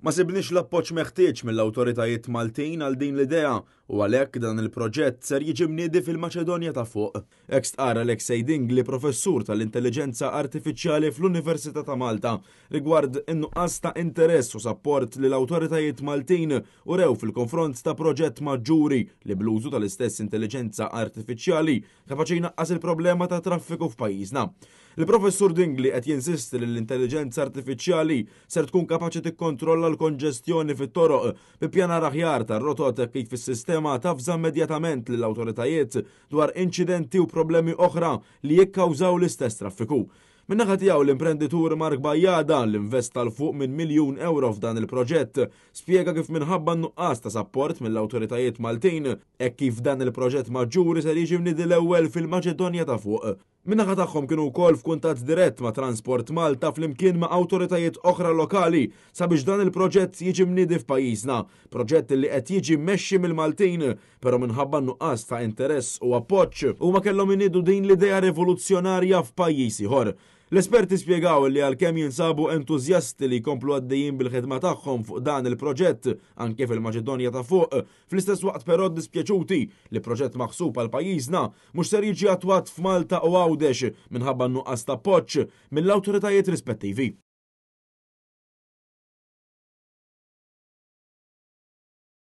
Ma sibniex l-appoġġ meħtieġ mill-awtoritajiet Maltin għal din l-idea u għalhekk dan il-proġett ser jiġi mniedi fil-Maċedonja ta' Fuq. Hekk stqarr Alexei Dingli, professur tal-Intelliġenza Artifiċjali fl-Università ta' Malta, rigward in-nuqqas ta' interess u sapport li l-awtoritajiet Maltin urew fil-konfront ta' proġett maġġuri li bl-użu tal-istess intelliġenza artifiċjali kapaċi jnaqqas il-problema ta' traffiku f'pajjiżna. Il-Professur Dingli qed jinsisti li l-intelliġenza artifiċjali ser tkun kapaċi tikkontrolla l-konġestjoni fit-toroq bi ppjanar aħjar tar-rotot kif is-sistema tavża immedjatament lill-awtoritajiet dwar inċidenti u problemi oħra li jikkawżaw l-istess traffiku. Min-naħa tiegħu l-imprenditur Mark Bajada, li investa 'l fuq minn miljun ewro f'dan il-proġett, spjega kif minħabba n-nuqqas ta' sapport mill-awtoritajiet Maltin, hekk kif dan il-proġett maġġuri ser jiġi mniedi l-ewwel fil-Maċedonja ta' Fuq. Min-naħa tagħhom kienu wkoll f'kuntatt dirett ma' Transport Malta flimkien ma' awtoritajiet oħra lokali sabiex dan il-proġett jiġi mniedi f'pajjiżna, proġett li qed jiġi mmexxi mill-Maltin, però minħabba n-nuqqas ta' interess u appoġġ, huma kellhom iniedu din l-idea rivoluzzjonarja f'pajjiż ieħor. L-esperti spjegaw li għalkemm jinsabu entużjasti li jkomplu għaddejjin bil-ħidma tagħhom fuq dan il-proġett anke fil-Maċedonja ta' Fuq, fl-istess waqt però ddispjaċuti li proġett maħsub għal pajjiżna mhux ser jiġi attwat f'Malta u Għawdex minħabba n-nuqqas ta' appoġġ mill-awtoritajiet rispettivi.